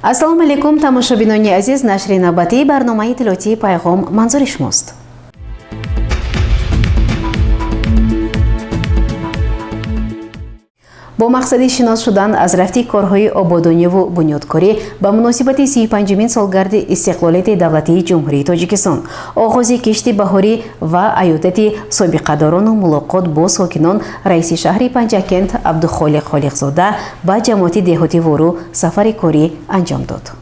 Ассалому алайкум, тамошобинони азиз. Нашри навбатии барномаи иттилоотии «Пайғом» манзури шумост. Бо мақсади шинос шудан аз рафти корҳои ободониву бунёдкорӣ ба муносибати 35-умин солгарди истиқлолияти давлатии Ҷумҳурии Тоҷикистон, оғози кишти баҳорӣ ва аёдати собиқадорону мулоқот бо сокинон, раиси шаҳри Панҷакент Абдухолиқ Холиқзода ба ҷамоати деҳоти Вору сафари корӣ анҷом дод.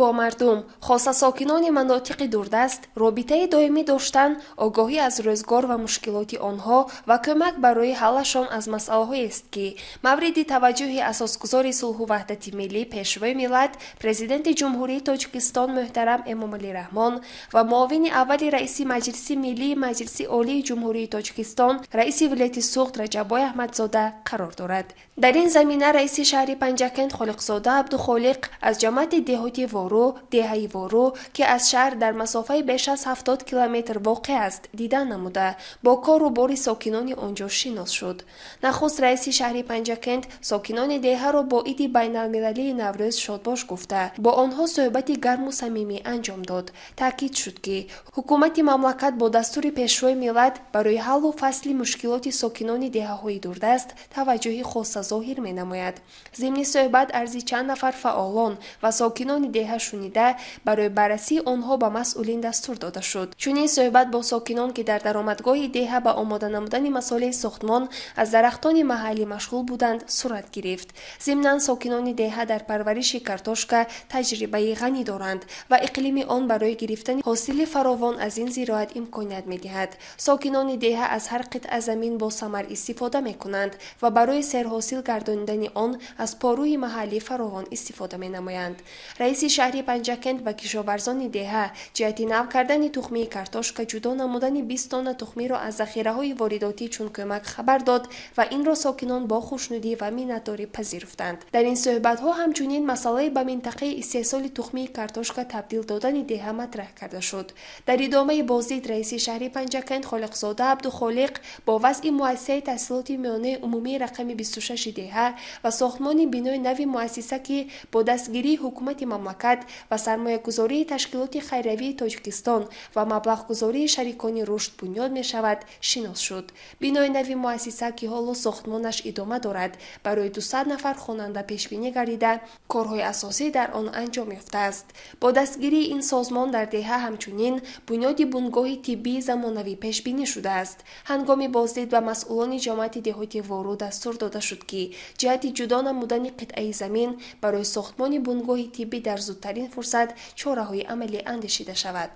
Бо мардум, хоса сокинони манотиқи дурдаст, робитаи доимӣ доштан, огоҳӣ аз рӯзгор ва мушкилоти онҳо ва кӯмак барои ҳаллашон аз масъалаҳоест, ки мавриди таваҷҷӯҳи асосгузори сулҳу ваҳдати миллӣ, Пешвои миллат, Президенти Ҷумҳурии Тоҷикистон муҳтарам Эмомалӣ Раҳмон ва муовини аввали раиси Маҷлиси Миллии Маҷлиси Олии Ҷумҳурии Тоҷикистон, раиси вилояти Суғд Раҷаббой Аҳмадзода қарор дорад. Дар ин замина раиси шаҳри Панҷакент Холиқзода Абдухолиқ аз ҷамоати деҳоти Вору, деҳаи Вору, ки аз шаҳр дар масофаи беш аз 70 километр воқеъ аст, дидан намуда, бо кору бори сокинони он ҷо шинос шуд. Нахуст раиси шаҳри Панҷакент сокинони деҳаро бо иди байналмилалии Наврӯз шодбош гуфта, бо онҳо суҳбати гарму самимӣ анҷом дод. Таъкид шуд, ки ҳукумати мамлакат бо дастури Пешвои миллат барои ҳаллу фасли мушкилоти сокинони деҳаҳои дурдаст таваҷҷӯҳи хоса зоҳир менамояд. Зимни суҳбат арзи чанд нафар фаъолон ва сокинони деҳа шунида, барои баррасии онҳо ба масъулин дастур дода шуд. Чунин суҳбат бо сокинон, ки дар даромадгоҳи деҳа ба омода намудани масолеҳи сохтмон аз дарахтони маҳаллӣ машғул буданд, сурат гирифт. Зимнан сокинони деҳа дар парвариши картошка таҷрибаи ғанӣ доранд ва иқлими он барои гирифтани ҳосили фаровон аз ин зироат имконият медиҳад. Сокинони деҳа аз ҳар қитъа замин бо самар истифода мекунанд ва барои серҳосил гардонидани он аз порӯи маҳаллӣ фаровон истифода менамоянд. Раиси шаҳри Панҷакент ба кишоварзони деҳа ҷиҳати нав кардани тухмии картошка ҷудо намудани 20 тонна тухмиро аз захираҳои воридотӣ чун кӯмак хабар дод ва инро сокинон бо хушнудӣ ва миннатдорӣ пазируфтанд. Дар ин суҳбатҳо ҳамчунин масъалаи ба минтақаи истеҳсоли тухмии картошка табдил додани деҳа матраҳ карда шуд. Дар идомаи боздид раиси шаҳри Панҷакент Холиқзода Абдухолиқ бо вазъи муассисаи таҳсилоти миёнаи умумии рақами 26 деҳа ва сохтмони бинои нави муассиса, ки бо дастгирии ҳукумати мамлакат ва сармоягузории ташкилоти хайриявии Тоҷикистон ва маблағгузории шарикони рушд бунёд мешавад, шинос шуд. Бинои нави муассиса, ки ҳоло сохтмонаш идома дорад, барои 200 нафар хонанда пешбинӣ гардида, корҳои асосӣ дар он анҷом ёфтааст. Бо дастгирии ин созмон дар деҳа ҳамчунин бунёди бунгоҳи тиббии замонавӣ пешбинӣ шудааст. Ҳангоми боздид ба масъулони ҷамоати деҳоти Вору дастур дода шуд, ки ҷиҳати ҷудо намудани қитъаи замин барои сохтмони бунгоҳи тиббӣ дар зудтарин фурсат чораҳои амалӣ андешида шавад.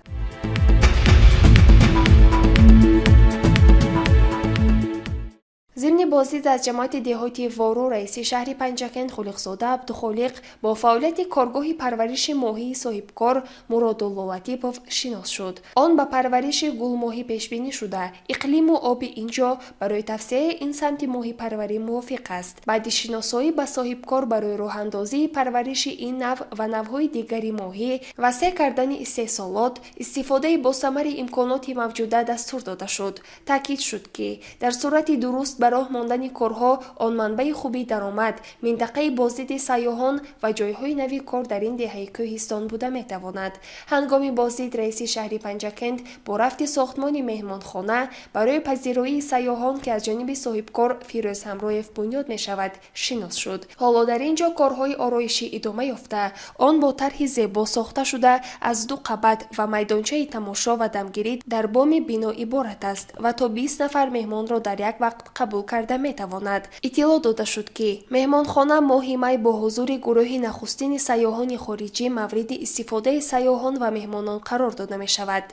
Зимни боздид аз ҷамоати деҳоти Вору раиси шаҳри Панҷакент Холиқзода Абдухолиқ бо фаъолияти коргоҳи парвариши моҳии соҳибкор Муродулло Латипов шинос шуд. Он ба парвариши гулмоҳӣ пешбинӣ шуда, иқлиму оби ин ҷо барои тавсеаи ин самти моҳипарварӣ мувофиқ аст. Баъди шиносоӣ ба соҳибкор барои роҳандозии парвариши ин навъ ва навъҳои дигари моҳӣ, васеъ кардани истеҳсолот, истифодаи босамари имконоти мавҷуда дастур дода шуд. Таъкид шуд, ки дар сурати дуруст ба роҳ мондани корҳо он манбаи хуби даромад, минтақаи боздиди сайёҳон ва ҷойҳои нави кор дар ин деҳаи кӯҳистон буда метавонад. Ҳангоми боздид раиси шаҳри Панҷакент бо рафти сохтмони меҳмонхона барои пазироии сайёҳон, ки аз ҷониби соҳибкор Фирӯз Ҳамроев бунёд мешавад, шинос шуд. Ҳоло дар ин ҷо корҳои ороишӣ идома ёфта, он бо тарҳи зебо сохта шуда, аз ду қабат ва майдончаи тамошо ва дамгирӣ дар боми бино иборат аст ва то 20 нафар меҳмонро дар як вақт қабул карда метавонад. Иттилоъ дода шуд, ки меҳмонхона моҳи май бо ҳузури гурӯҳи нахустини сайёҳони хориҷӣ мавриди истифодаи сайёҳон ва меҳмонон қарор дода мешавад.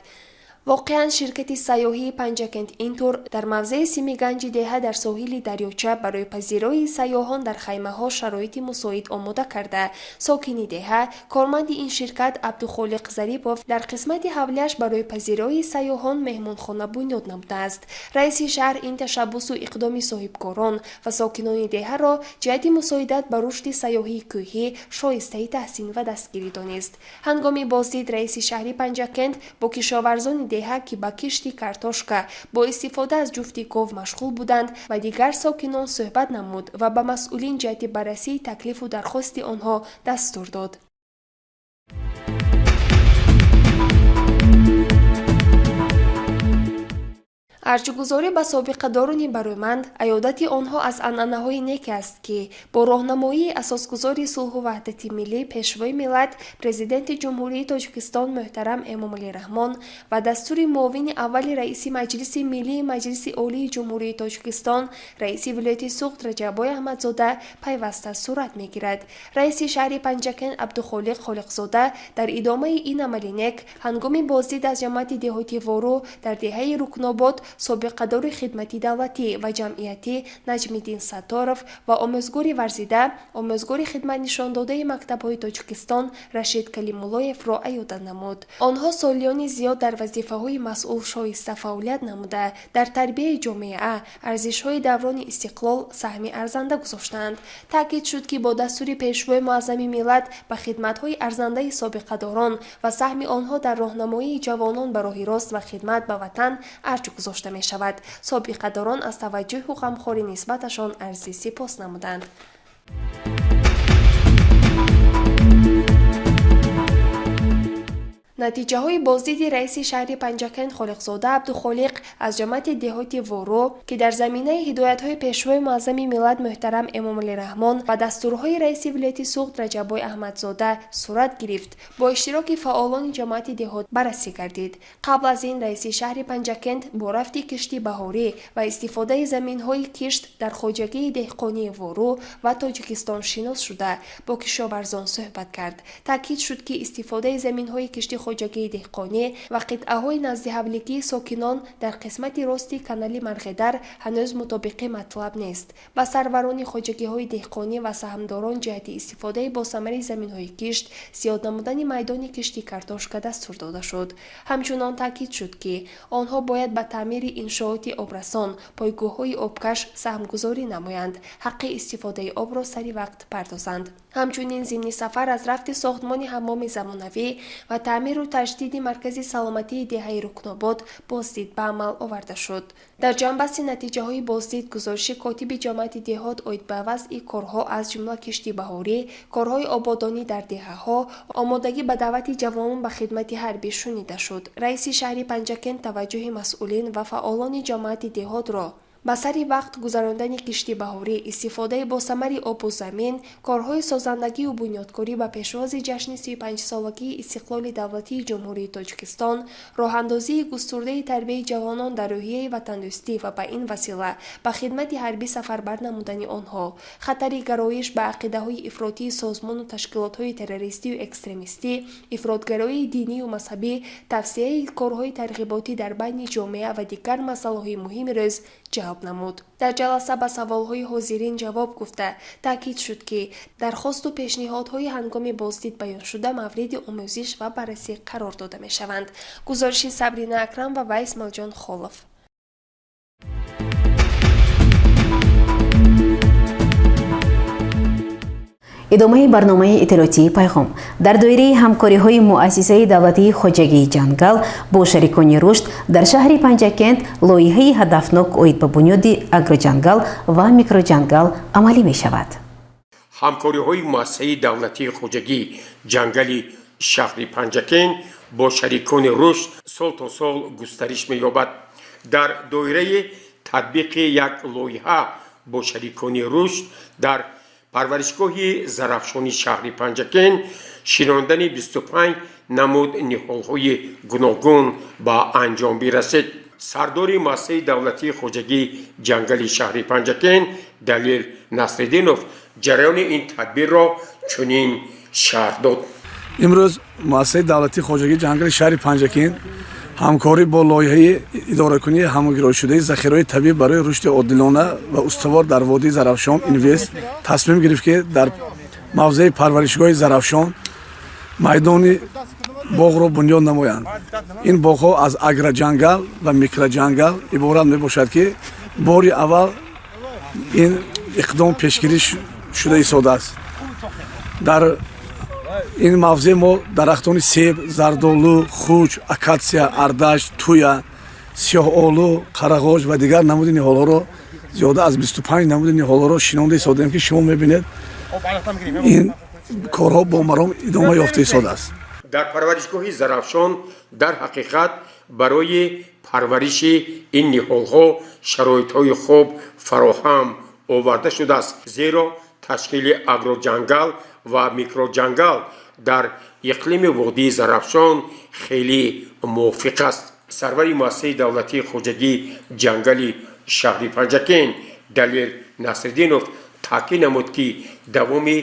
Воқеан, ширкати сайёҳии Панҷакент Интур дар мавзеи Симиганҷи деҳа дар соҳили дарёча барои пазироии сайёҳон дар хаймаҳо шароити мусоид омода карда. Сокини деҳа, корманди ин ширкат Абдухолиқ Зарипов дар қисмати ҳавлияш барои пазироии сайёҳон меҳмонхона бунёд намудааст. Раиси шаҳр ин ташаббусу иқдоми соҳибкорон ва сокинони деҳаро ҷиҳати мусоидат ба рушди сайёҳии кӯҳӣ шоистаи таҳсин ва дастгирӣ донист. Ҳангоми боздид раиси шаҳри Панҷакент бо кишоварзони деҳа, ки ба кишти картошка бо истифода аз ҷуфти гов машғул буданд, ва дигар сокинон суҳбат намуд ва ба масъулин ҷиҳати баррасии таклифу дархости онҳо дастур дод. Арҷгузорӣ ба собиқадорони барӯманд, аёдати онҳо аз анъанаҳои неке аст, ки бо роҳнамоии асосгузори сулҳу ваҳдати миллӣ, Пешвои миллат, Президенти Ҷумҳурии Тоҷикистон муҳтарам Эмомалӣ Раҳмон ва дастури муовини аввали раиси Маҷлиси Миллии Маҷлиси Олии Ҷумҳурии Тоҷикистон, раиси вилояти Суғд Раҷаббой Аҳмадзода пайваста сурат мегирад. Раиси шаҳри Панҷакент Абдухолиқ Холиқзода дар идомаи ин амали нек ҳангоми боздид аз ҷамоати деҳоти Вору дар деҳаи Рукнобод собиқадори хидмати давлатӣ ва ҷамъиятӣ Наҷмиддин Сатторов ва омӯзгори варзида, омӯзгори хидматнишондодаи мактабҳои Тоҷикистон Рашид Калимуллоевро аёда намуд. Онҳо солиёни зиёд дар вазифаҳои масъул шоиста фаъолият намуда, дар тарбияи ҷомеа, арзишҳои даврони истиқлол саҳми арзанда гузоштаанд. Таъкид шуд, ки бо дастури Пешвои муаззами миллат ба хидматҳои арзандаи собиқадорон ва саҳми онҳо дар роҳнамоии ҷавонон ба роҳи рост ва хидмат ба ватан арҷ гузошта мешавад. Собиқадорон аз таваҷҷӯҳу ғамхорӣ нисбаташон арзи сипос намуданд. Натиҷаҳои боздиди раиси шаҳри Панҷакент Холиқзода Абдухолиқ аз ҷамоати деҳоти Воро, ки дар заминаи ҳидоятҳои Пешвои муаззами миллат муҳтарам Эмомалӣ Раҳмон ва дастурҳои раиси вилояти Суғд Раҷаббой Аҳмадзода сурат гирифт, бо иштироки фаъолони ҷамоати деҳот баррасӣ гардид. Қабл аз ин раиси шаҳри Панҷакент бо рафти кишти баҳорӣ ва истифодаи заминҳои кишт дар хоҷагии деҳқонии Вору ва Тоҷикистон шинос шуда, бо кишоварзон суҳбат кард. Таъкид шуд, ки истифодаи заминҳои кишти хоҷагии деҳқонӣ ва қитъаҳои наздиҳавлигии сокинон дар қисмати рости канали Марғедар ҳанӯз мутобиқи матлаб нест. Ба сарварони хоҷагиҳои деҳқонӣ ва саҳмдорон ҷиҳати истифодаи босамари заминҳои кишт, зиёд намудани майдони кишти картошка дастур дода шуд. Ҳамчунон таъкид шуд, ки онҳо бояд ба таъмири иншооти обрасон, пойгоҳҳои обкаш саҳмгузорӣ намоянд, ҳаққи истифодаи обро сари вақт пардозанд. Ҳамчунин зимни сафар аз рафти сохтмони ҳаммоми замонавӣ ва таъмиру таҷдиди маркази саломатии деҳаи Рукнобод боздид ба амал оварда шуд. Дар ҷамъбасти натиҷаҳои боздид гузориши котиби ҷамоати деҳот оид ба вазъи корҳо, аз ҷумла кишти баҳорӣ, корҳои ободонӣ дар деҳаҳо, омодагӣ ба даъвати ҷавонон ба хидмати ҳарбӣ шунида шуд. Раиси шаҳри Панҷакент таваҷҷӯҳи масъулин ва фаъолони ҷамоати деҳотро ба сари вақт гузарондани кишти баҳорӣ, истифодаи босамари обу замин, корҳои созандагию бунёдкорӣ ба пешвози ҷашни 35-солагии истиқлоли давлатии Ҷумҳурии Тоҷикистон, роҳандозии густурдаи тарбияи ҷавонон дар рӯҳияи ватандӯстӣ ва ба ин васила ба хидмати ҳарбӣ сафарбар намудани онҳо, хатари гароиш ба ақидаҳои ифротии созмону ташкилотҳои террористию экстремистӣ, ифротгароии динию мазҳабӣ, тавсияи корҳои тарғиботӣ дар байни ҷомеа ва дигар масъалаҳои муҳими рӯз ҷалб намуд. Дар ҷаласа ба саволҳои ҳозирин ҷавоб гуфта, таъкид шуд, ки дархосту пешниҳодҳои ҳангоми боздид баёншуда мавриди омӯзиш ва баррасӣ қарор дода мешаванд. Гузориши Сабрина Акрам ва Исмоилҷон Холов. Идомаи барномаи иттилоотии Пайғом. Дар доираи ҳамкориҳои муассисаи давлатии хоҷагии ҷангал бо шарикони рушд дар шаҳри Панҷакент лоиҳаи ҳадафнок оид ба бунёди агроҷангал ва микроҷангал амалӣ мешавад. Ҳамкориҳои муассисаи давлатии хоҷагии ҷангали шаҳри Панҷакент бо шарикони рушд сол то сол густариш меёбад. Дар доираи татбиқи як лоиҳа бо шарикони рушд дар парваришгоҳи Зарафшони шаҳри Панҷакент шинондани 25 намуд ниҳолҳои гуногун ба анҷом бирасид. Сардори муассисаи давлатии хоҷагии ҷангали шаҳри Панҷакент Далил Насриддинов ҷараёни ин тадбирро чунин шарҳ дод. Имрӯз муассисаи давлатии хоҷагии ҷангали шаҳри Панҷакент Ҳамкорӣ бо лоиҳаи идоракунии ҳамгироишудаи захираҳои табиӣ барои рушди одилона ва устувор дар водии Зарафшон Инвест тасмим гирифт, ки дар мавзеи парваришгоҳи Зарафшон майдони боғро бунёд намоянд. Ин боғҳо аз агроҷангал ва микроҷангал иборат мебошад, ки бори аввал ин иқдом пешгирӣ шуда истодааст. Дар ин мавзеъ мо дарахтони себ, зардолу, хуч, акатсия, ардаш, туя, сиёҳолу, қарағоҷ ва дигар намуди ниҳолҳоро, зиёда аз 25 намуди ниҳолҳоро шинонда истодаем, ки шумо мебинед, ин корҳо бо маром идома ёфта истодааст. Дар парваришгоҳи Зарафшон дар ҳақиқат барои парвариши ин ниҳолҳо шароитҳои хуб фароҳам оварда шудааст, зеро ташкили агроҷангал ва микроҷангал дар иқлими водии Зарафшон хеле мувофиқ аст. Сарвари муассисаи давлатии хоҷагии ҷангали шаҳри Панҷакент Далер Насриддинов таъкид намуд, ки давоми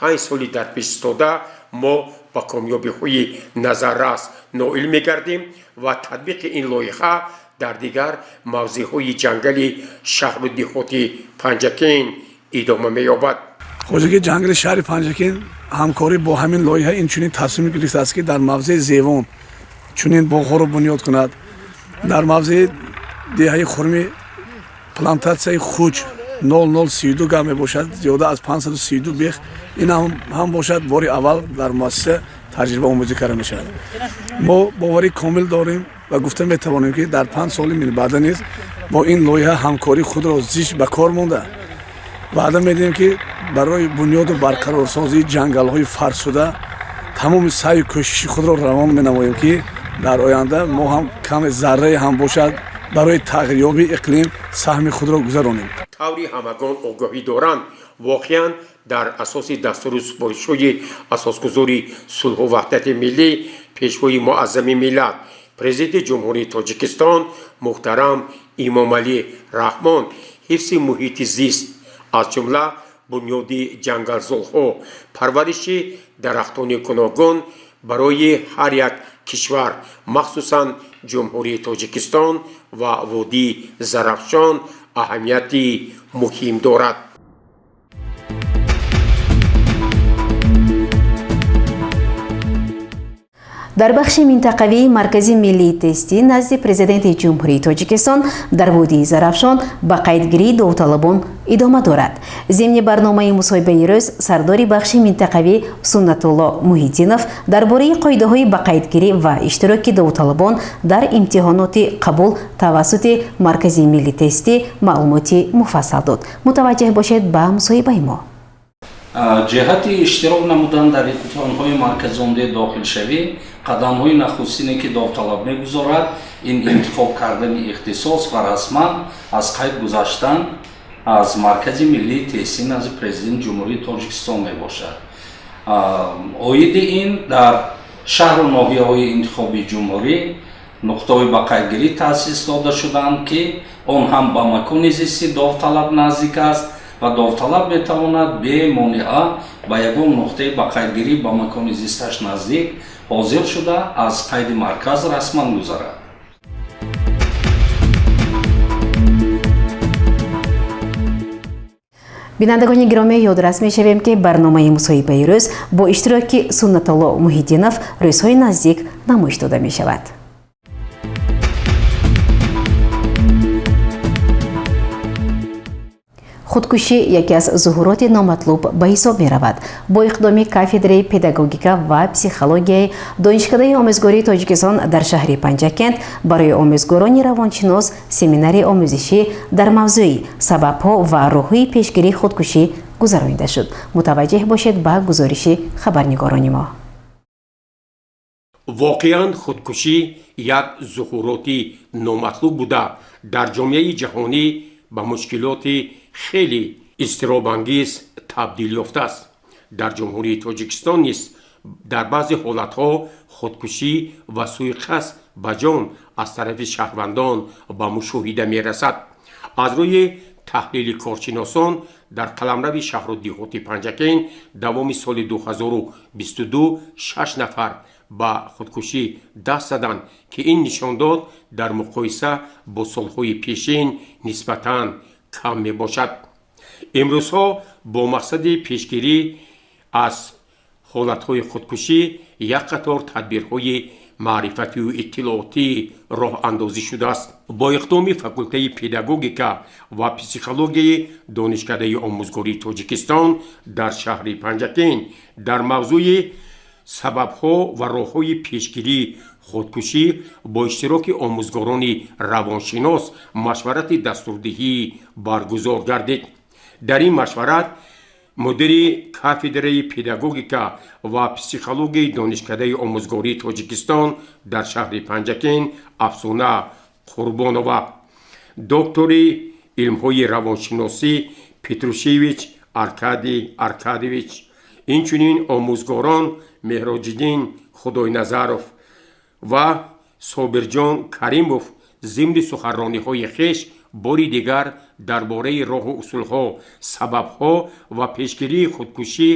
5 соли дар пеш истода мо ба комёбиҳои назаррас ноил мегардем ва татбиқи ин лоиҳа дар дигар мавзеъҳои ҷангали шаҳру деҳоти Панҷакент идома меёбад. Хоҷагии ҷангали шаҳри Панҷакент ҳамкорӣ бо ҳамин лоиҳа инчунин тасмим гирифтааст, ки дар мавзеи Зевон чунин боғҳоро бунёд кунад. Дар мавзеи деҳаи Хурмӣ плантатсияи хуч 0032 га мебошад, зиёда аз 532 бех. Ин ҳам бошад, бори аввал дар муассиса таҷрибаомӯзӣ карда мешавад. Мо боварии комил дорем ва гуфта метавонем, ки дар 5 соли минбаъда низ бо ин лоиҳа ҳамкории худро зич ба кор монда, ваъда медиҳем, ки барои бунёду барқарорсозии ҷангалҳои фарсуда тамоми саъю кӯшиши худро равон менамоем, ки дар оянда мо ҳам каме заррае ҳам бошад барои тағйирёбии иқлим саҳми худро гузаронем. Таври ҳамагон огоҳӣ доранд, воқеан дар асоси дастуру супоришҳои асосгузори сулҳу ваҳдати миллӣ, пешвои муаззами миллат, Президенти Ҷумҳурии Тоҷикистон муҳтарам Эмомалӣ Раҳмон, ҳифзи муҳити зист, аз ҷумла бунёди ҷангалзорҳо, парвариши дарахтони гуногун барои ҳар як кишвар, махсусан Ҷумҳурии Тоҷикистон ва водии Зарафшон аҳамияти муҳим дорад. Дар бахши минтақавии Маркази миллии тестӣ назди Президенти Ҷумҳурии Тоҷикистон дар водии Зарафшон ба қайдгирии довталабон идома дорад. Зимни барномаи мусоҳибаи рӯз сардори бахши минтақавӣ Суннатулло Муҳиддинов дар бораи қоидаҳои ба қайдгирӣ ва иштироки довталабон дар имтиҳоноти қабул тавассути Маркази миллии тестӣ маълумоти муфассал дод. Мутаваҷҷеҳ бошед ба мусоҳибаи мо. Ҷиҳати иштирок намудан дар имтиҳонҳои марказондаи дохилшавӣ қадамҳои нахустине, ки довталаб мегузорад, ин интихоб кардани ихтисос ва расман аз қайд гузаштан аз Маркази миллии тестӣ назди Президенти Ҷумҳурии Тоҷикистон мебошад. Оиди ин дар шаҳру ноҳияҳои интихобии ҷумҳурӣ нуқтаҳои ба қайдгирӣ таъсис дода шудаанд, ки он ҳам ба макони зисти довталаб наздик аст ва довталаб метавонад бемонеа ба ягон нуқтаи ба қайдгирӣ ба макони зисташ наздик ҳозир шуда, аз қайди марказ расман гузарад. Бинандагони гиромӣ, ёдрас мешавем, ки барномаи мусоҳибаи рӯз бо иштироки Суннатулло Муҳиддинов рӯзҳои наздик намоиш дода мешавад. Худкушӣ яке аз зуҳуроти номатлуб ба ҳисоб меравад. Бо иқдоми кафедраи педагогика ва психологияи Донишкадаи омӯзгории Тоҷикистон дар шаҳри Панҷакент барои омӯзгорони равоншинос семинари омӯзишӣ дар мавзӯи сабабҳо ва роҳҳои пешгирии худкушӣ гузаронида шуд. Мутаваҷҷеҳ бошед ба гузориши хабарнигорони мо. Воқеан, худкушӣ як зуҳуроти номатлуб буда, дар ҷомеаи ҷаҳонӣ ба мушкилоти хеле изтиробангез табдил ёфтааст. Дар Ҷумҳурии Тоҷикистон низ дар баъзе ҳолатҳо худкушӣ ва сӯиқасд ба ҷон аз тарафи шаҳрвандон ба мушоҳида мерасад. Аз рӯи таҳлили коршиносон, дар қаламрави шаҳру деҳоти Панҷакент давоми соли 2022 шаш нафар Ба худкушӣ даст заданд, ки ин нишондод дар муқоиса бо солҳои пешин нисбатан кам мебошад. Имрӯзҳо бо мақсади пешгирӣ аз ҳолатҳои худкушӣ як қатор тадбирҳои маърифатию иттилоотӣ роҳандозӣ шудааст. Бо иқдоми факултаи педагогика ва психологияи Донишкадаи омӯзгории Тоҷикистон дар шаҳри Панҷакент дар мавзӯи сабабҳо ва роҳҳои пешгирии худкушӣ бо иштироки омӯзгорони равоншинос машварати дастурдиҳӣ баргузор гардид. Дар ин машварат мудири кафедраи педагогика ва психологияи Донишкадаи омӯзгории Тоҷикистон дар шаҳри Панҷакент Афсона Қурбонова, доктори илмҳои равоншиносӣ Петрушевич Аркадий Аркадьевич, инчунин омӯзгорон Меҳроҷиддин Худойназаров ва Собирҷон Каримов зимни суханрониҳои хеш бори дигар дар бораи роҳу усулҳо, сабабҳо ва пешгирии худкушӣ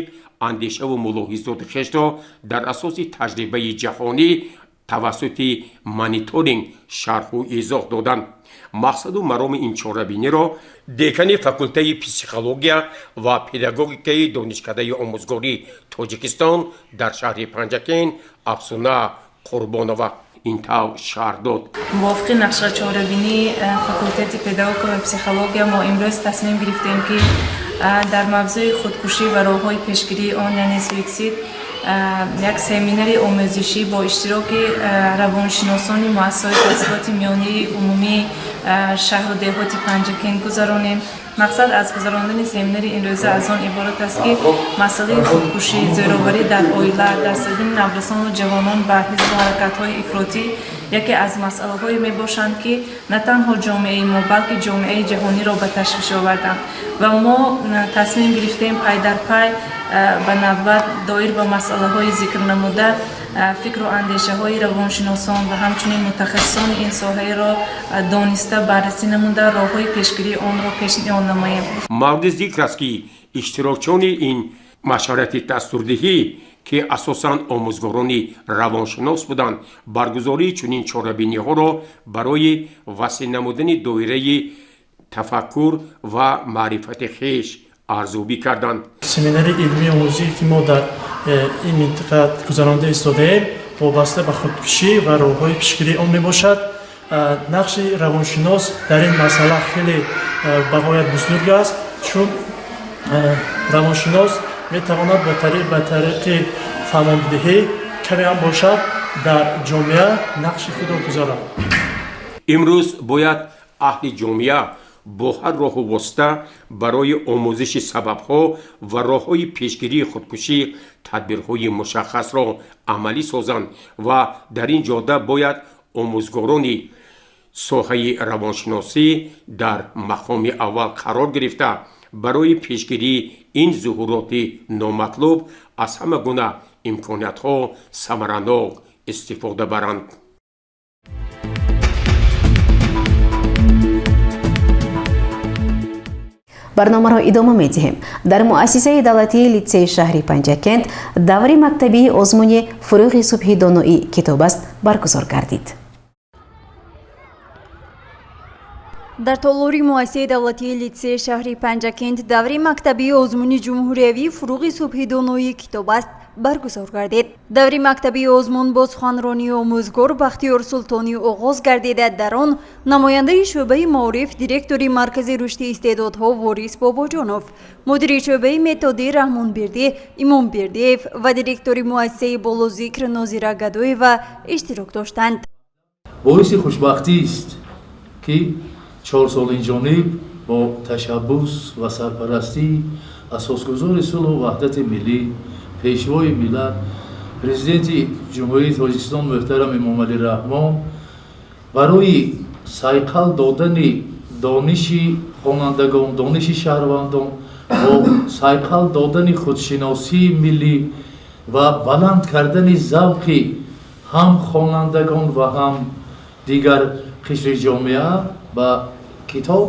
андешаву мулоҳизоти хешро дар асоси таҷрибаи ҷаҳонӣ тавассути мониторинг шарҳу изоҳ доданд. Мақсаду мароми ин чорабиниро декани факултаи психология ва педагогикаи Донишкадаи омӯзгории Тоҷикистон дар шаҳри Панҷакент Афсуна Қурбонова ин тавр шарҳ дод. Мувофиқи нақшачорабинии факултети педагогика ва психология мо имрӯз тасмим гирифтем, ки дар мавзӯи худкушӣ ва роҳҳои пешгирии он, яъне суитсид, як семинари омӯзишӣ бо иштироки равоншиносони муассисаҳои таҳсилоти миёнаи умумии шаҳру деҳоти Панҷакент гузаронем. Мақсад аз гузарондани семинари имрӯза аз он иборат аст, ки масъалаи худкушӣ, зӯроварӣ дар оила, даст задани наврасону ҷавонон ба ҳизбу ҳаракатҳои ифротӣ яке аз масъалаҳое мебошанд, ки на танҳо ҷомеаи мо, балки ҷомеаи ҷаҳониро ба ташвиш оварданд, ва мо тасмим гирифтем пай дар пай ба навбат доир ба масъалаҳои зикрнамуда фикру андешаҳои равоншиносон ва ҳамчунин мутахассисони ин соҳаеро дониста баррасӣ намуда, роҳҳои пешгирии онро пешниҳод намоем. Мавриди зикр аст, ки иштирокчиёни ин машварати дастурдиҳӣ, ки асосан омӯзгорони равоншинос буданд, баргузории чунин чорабиниҳоро барои васеъ намудани доираи тафаккур ва маърифати хеш арзёбӣ карданд. Семинари илмии омӯзӣ, ки мо дар ин минтақа гузаронда истодаем, вобаста ба худкушӣ ва роҳҳои пешгирии он мебошад. Нақши равоншинос дар ин масъала хеле бағоят бузург аст, чун равоншинос метавонад ба тариқи фаҳмондиҳӣ каме ҳам бошад дар ҷомеа нақши худро гузорад. Имрӯз бояд аҳли ҷомеа бо ҳар роҳу восита барои омӯзиши сабабҳо ва роҳҳои пешгирии худкушӣ тадбирҳои мушаххасро амалӣ созанд ва дар ин ҷода бояд омӯзгорони соҳаи равоншиносӣ дар мақоми аввал қарор гирифта, барои пешгирии ин зуҳуроти номатлуб аз ҳама гуна имкониятҳо самаранок истифода баранд. Барномаро идома медиҳем. Дар муассисаи давлатии литсеи шаҳри Панҷакент даври мактабии озмуни «Фурӯғи субҳи доноӣ китоб аст» баргузор гардид. Дар толори муассисаи давлатии литсеи шаҳри Панҷакент даври мактабии озмуни ҷумҳуриявии «Фурӯғи субҳи доноӣ китоб аст» баргузор гардид. Даври мактабии озмун бо суханронии омӯзгор Бахтиёр Султонӣ оғоз гардида, дар он намояндаи шӯъбаи маориф, директори Маркази рушди истеъдодҳо Ворис Бобоҷонов, мудири шӯъбаи методӣ Раҳмонбердӣ Имомбердиев ва директори муассисаи болозикр Нозира Гадоева иштирок доштанд. Боиси хушбахтист, ки 4 сол инҷониб бо ташаббус ва сарпарастии асосгузори сулҳу ваҳдати миллӣ, Пешвои миллат, Президенти Ҷумҳурии Тоҷикистон муҳтарам Эмомалӣ Раҳмон барои сайқал додани дониши хонандагон, дониши шаҳрвандон, бо сайқал додани худшиносии миллӣ ва баланд кардани завқи ҳам хонандагон ва ҳам дигар қишри ҷомеа ба китоб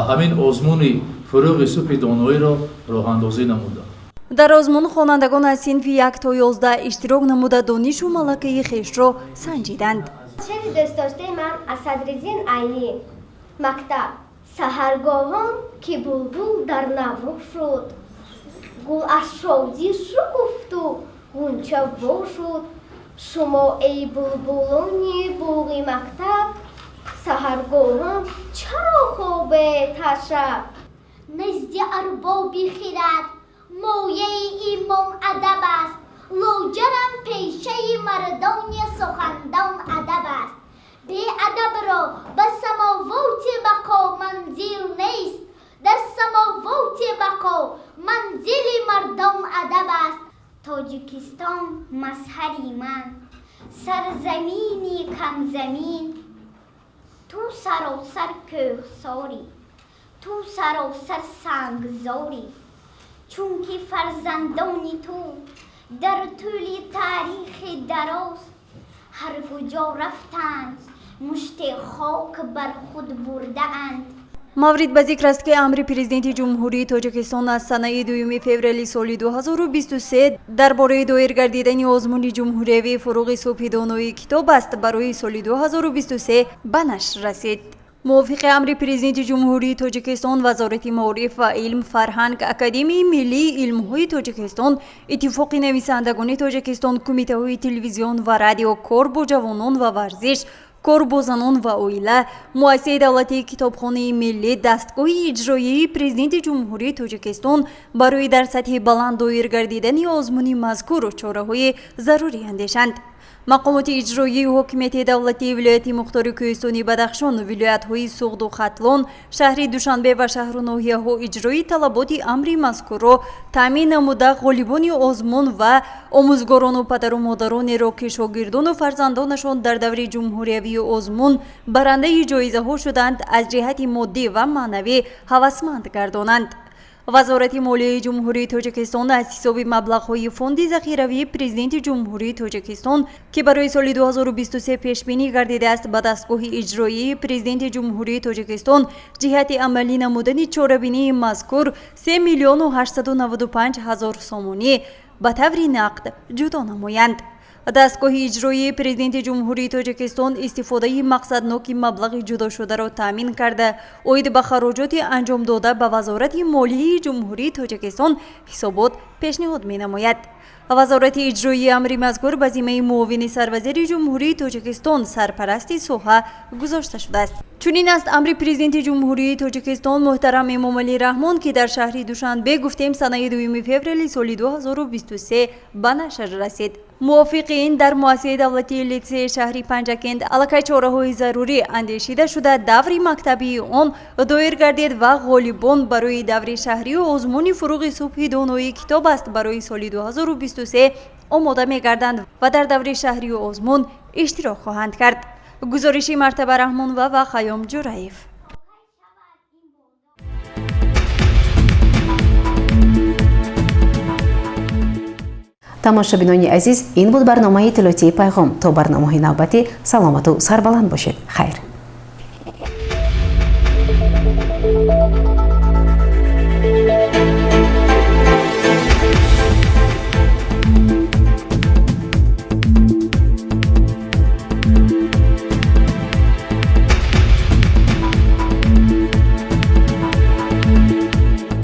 ҳамин озмуни «Фурӯғи субҳи доноиро роҳандозӣ намуданд. Дар озмун хонандагон аз синфи 1 то 11 иштирок намуда донишу малакаи хешро санҷиданд. Шеъри дӯстдоштаи ман аз Садриддин Айнӣ. Мактаб. Саҳаргоҳон ки булбул дар наво шуд, гул аз шодӣ шукуфту ғунча во шуд. Шумо эй булбулони боғи мактаб, саҳаргоҳон чаро хобед ҳар шаб? Назди арбоби хирад мояи имон адаб аст, лоҷарам пешаи мардони сухандон адаб аст. Беадабро ба самовоти бақо манзил нест, дар самовоти бақо манзили мардон адаб аст. Тоҷикистон мазҳари ман, сарзамини камзамин, ту саросар кӯҳсорӣ, ту саросар сангзорӣ. Чунки фарзандони ту дар тӯли таърихи дароз ҳар куҷо рафтанд, мушти хок бар худ бурдаанд. Маврид ба зикр аст, ки амри Президенти Ҷумҳурии Тоҷикистон аз санаи 2 феврали соли 2023 дар бораи доир гардидани озмуни ҷумҳуриявии «Фуруғи субҳи донои китоб аст» барои соли 2023 ба нашр расид. Мувофиқи амри Президенти Ҷумҳурии Тоҷикистон, Вазорати маориф ва илм, фарҳанг, Академияи миллии илмҳои Тоҷикистон, Иттифоқи нависандагони Тоҷикистон, кумитаҳои телевизион ва радио, кор бо ҷавонон ва варзиш, кор бо занон ва оила, Муассисаи давлатии Китобхонаи миллӣ, дастгоҳи иҷроияи Президенти Ҷумҳурии Тоҷикистон барои дар сатҳи баланд доир гардидани озмуни мазкур чораҳои зарурӣ андешанд. Мақомоти иҷроии ҳокимияти давлатии вилояти мухтори Кӯҳистони Бадахшон, вилоятҳои Суғду Хатлон, шаҳри Душанбе ва шаҳру ноҳияҳо иҷрои талаботи амри мазкурро таъмин намуда, ғолибони озмун ва омӯзгорону падару модаронеро, ки шогирдону фарзандонашон дар даври ҷумҳуриявии озмун барандаи ҷоизаҳо шуданд, аз ҷиҳати моддӣ ва маънавӣ ҳавасманд гардонанд. Вазорати молияи Ҷумҳурии Тоҷикистон аз ҳисоби маблағҳои Фонди захиравии Президенти Ҷумҳурии Тоҷикистон, ки барои соли 2023 пешбинӣ гардидааст, ба дастгоҳи иҷроии Президенти Ҷумҳурии Тоҷикистон ҷиҳати амалӣ намудани чорабинии мазкур 3 миллиону 895 ҳазор сомонӣ ба таври нақд ҷудо намоянд. Дастгоҳи иҷроии Президенти Ҷумҳурии Тоҷикистон истифодаи мақсадноки маблағи ҷудошударо таъмин карда, оид ба хароҷоти анҷомдода ба Вазорати молияи Ҷумҳурии Тоҷикистон ҳисобот пешниҳод менамояд. Вазорати иҷроии амри мазкур ба зиммаи муовини сарвазири Ҷумҳурии Тоҷикистон, сарпарасти соҳа гузошта шудааст. Чунин аст амри Президенти Ҷумҳурии Тоҷикистон муҳтарам Эмомалӣ Раҳмон, ки дар шаҳри Душанбе, гуфтем, санаи 2 феврали соли 2023 ба нашр расид. Мувофиқи ин, дар Муассисаи давлатии литсеи шаҳри Панҷакент аллакай чораҳои зарурӣ андешида шуда, даври мактабии он доир гардид ва ғолибон барои даври шаҳрию озмуни «Фуруғи субҳи донои китоб аст» барои соли 2023 омода мегарданд ва дар даври шаҳрию озмун иштирок хоҳанд кард. Гузориши Мартаба Раҳмонова ва Хайём Ҷураев. Тамошобинони азиз, ин буд барномаи иттилоотии «Пайғом». То барномаҳои навбатӣ саломату сарбаланд бошед. Хайр.